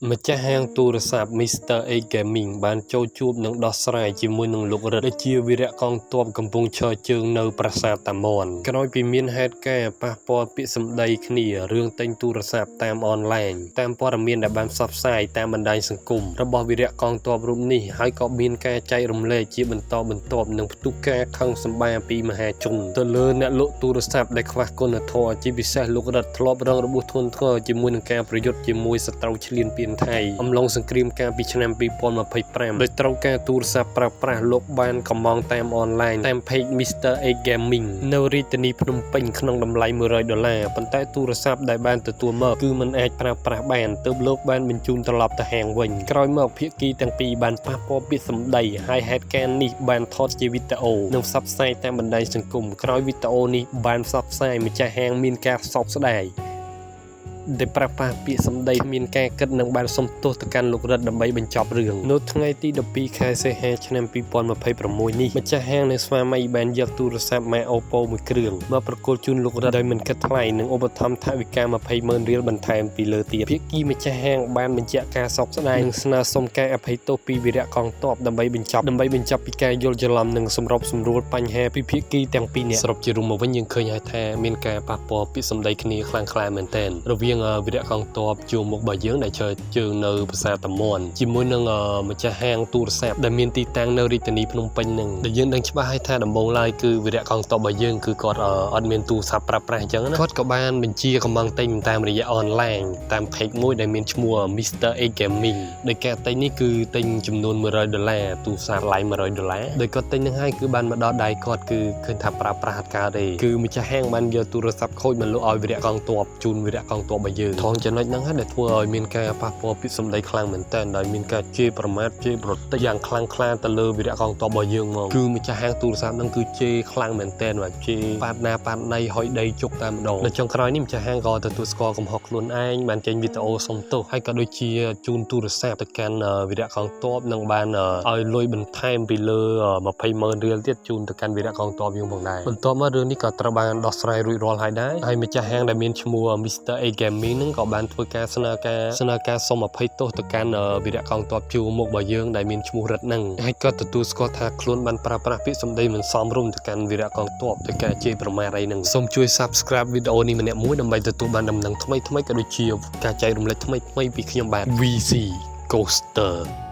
ម្ចាស់ហាងទូរស័ព្ទ Mr. A Gaming បានចូលជួបនិងដោះស្រាយជាមួយនឹងលោករិទ្ធដែលជាវីរៈកងទ័ពកំពុងឈរជើងនៅប្រាសាទតាមាន់ក្រោយពីមានហេតុការណ៍ប៉ះពាល់ពាក្យសម្ដីគ្នារឿងទិញទូរស័ព្ទតាមអនឡាញតាមព័ត៌មានដែលបានផ្សព្វផ្សាយតាមបណ្ដាញសង្គមរបស់វីរៈកងទ័ពរូបនេះហើយក៏មានការចែករំលែកជាបន្តបន្ទាប់និងផ្ទុះការខឹងសម្បារពីមហាជនទៅលើអ្នកលក់ទូរស័ព្ទដែលខ្វះគុណធម៌ជាពិសេសលោករិទ្ធធ្លាប់រងរបួសធ្ងន់ធ្ងរជាមួយនឹងការប្រយុទ្ធជាមួយសត្រូវឈ្លានពានថៃអំឡុងសង្គ្រាមកាលពីឆ្នាំ2025ដោយត្រូវការទូរស័ព្ទប្រើប្រាស់លោកបានកំងតាមអនឡាញតាម page Mr. A Gaming នៅរាជធានីភ្នំពេញក្នុងតម្លៃ100ដុល្លារប៉ុន្តែទូរស័ព្ទដែលបានទទួលមកគឺមិនអាចប្រើប្រាស់បានទើបលោកបានបញ្ជូនត្រឡប់ទៅហាងវិញក្រោយមកភាគីទាំងពីរបានប៉ះពាល់ពាក្យសម្ដីហើយហេតុការណ៍នេះបានថតជាវីដេអូនិងផ្សព្វផ្សាយតាមបណ្ដាញសង្គមក្រោយវីដេអូនេះបានផ្សព្វផ្សាយម្ចាស់ហាងមានការសោកស្ដាយ ដែលប្រើប្រាស់ពាក្យសម្ដីមានការគិតនិងបានសុំទោសទៅកាន់លោករិទ្ធដើម្បីបញ្ចប់រឿងនៅថ្ងៃទី12ខែសីហាឆ្នាំ2026នេះម្ចាស់ហាងនិងស្វាមីបានយកទូរស័ព្ទម៉ាក Oppo មួយគ្រឿងមកប្រគល់ជូនលោករិទ្ធដោយមិនគិតថ្លៃនិងឧបត្ថម្ភថវិកា20ម៉ឺនរៀលបន្ថែមពីលើទៀតភាគីម្ចាស់ហាងបានបញ្ជាក់ការសោកស្ដាយនិងស្នើសុំការអភ័យទោសពីវីរៈកងទ័ពដើម្បីបញ្ចប់ដើម្បីបញ្ចប់ពីការយល់ច្រឡំនិងសម្របសម្រួលបញ្ហាពីភាគីទាំងពីរនាក់សរុបជារួមមកវិញយើងឃើញហើយថាមានការប៉ះពាល់ពាក្យសម្ដីគ្នាខ្លាំងក្លាមែនទែនរវាងវីរៈកងទ័ពជួរមុខរបស់យើងដែលឈរជើងនៅប្រាសាទតាមាន់ជាមួយនឹងម្ចាស់ហាងទូរស័ព្ទដែលមានទីតាំងនៅរាជធានីភ្នំពេញនឹងដែលយើងដឹងច្បាស់ហើយថាដំបូងឡើយគឺវីរៈកងទ័ពរបស់យើងគឺគាត់អត់មានទូរស័ព្ទប្រើប្រាស់អញ្ចឹងណាគាត់ក៏បានបញ្ជាកំងទិញតាមរយៈអនឡាញតាម page មួយដែលមានឈ្មោះ Mr. A Gaming ដោយការទិញនេះគឺទិញចំនួន100ដុល្លារទូរស័ព្ទថ្លៃ100ដុល្លារដោយគាត់ទិញនឹងហើយគឺបានមកដល់ដៃគាត់គឺឃើញថាប្រើប្រាស់អត់កើតទេគឺម្ចាស់ហាងបានយកទូរស័ព្ទខូចមកលក់ឲ្យវីរៈកងទ័ពជូនវីរៈកងទ័ពរបស់យើងថងចំណុចហ្នឹងហើយដែលធ្វើឲ្យមានការប៉ះពាល់ពាក្យសម្ដីខ្លាំងមែនទែនដោយមានការជេរប្រមាថជេរប្រតិចយ៉ាងខ្លាំងក្លាទៅលើវីរៈកងទ័ពរបស់យើងមកគឺម្ចាស់ហាងទូរស័ព្ទហ្នឹងគឺជេរខ្លាំងមែនទែនបាទជេរប៉ាតណាប៉ាតណៃហុយដីជុកតែម្ដងនៅចុងក្រោយនេះម្ចាស់ហាងក៏ទទួលស្គាល់កំហុសខ្លួនឯងបានចេញវីដេអូសុំទោសហើយក៏ដូចជាជូនទូរស័ព្ទទៅកាន់វីរៈកងទ័ពនិងបានឲ្យលុយបន្ថែមពីលើ20ម៉ឺនរៀលទៀតជូនទៅកាន់វីរៈកងទ័ពយើងផងដែរបន្ទាប់មករឿងនេះក៏ត្រូវបានដោះស្រាយរួចរាល់ហើយដែរហើយម្ចាស់ហាងដែលមានឈ្មោះ Mr. A Gaming ហ្នឹងក៏បានធ្វើការស្នើការស្នើការសុំអភ័យទោសទៅកាន់វីរៈកងទ័ពជួរមុខរបស់យើងដែលមានឈ្មោះរិទ្ធហ្នឹងហើយក៏ទទួលស្គាល់ថាខ្លួនបានប្រើប្រាស់ពាក្យសម្ដីមិនសមរម្យទៅកាន់វីរៈកងទ័ពដោយការជេរប្រមាថអីហ្នឹងសូមជួយ Subscribe វីដេអូនេះម្នាក់មួយដើម្បីទទួលបានដំណឹងថ្មីៗក៏ដូចជាការចែករំលែកថ្មីៗពីខ្ញុំបាទ VC Coaster។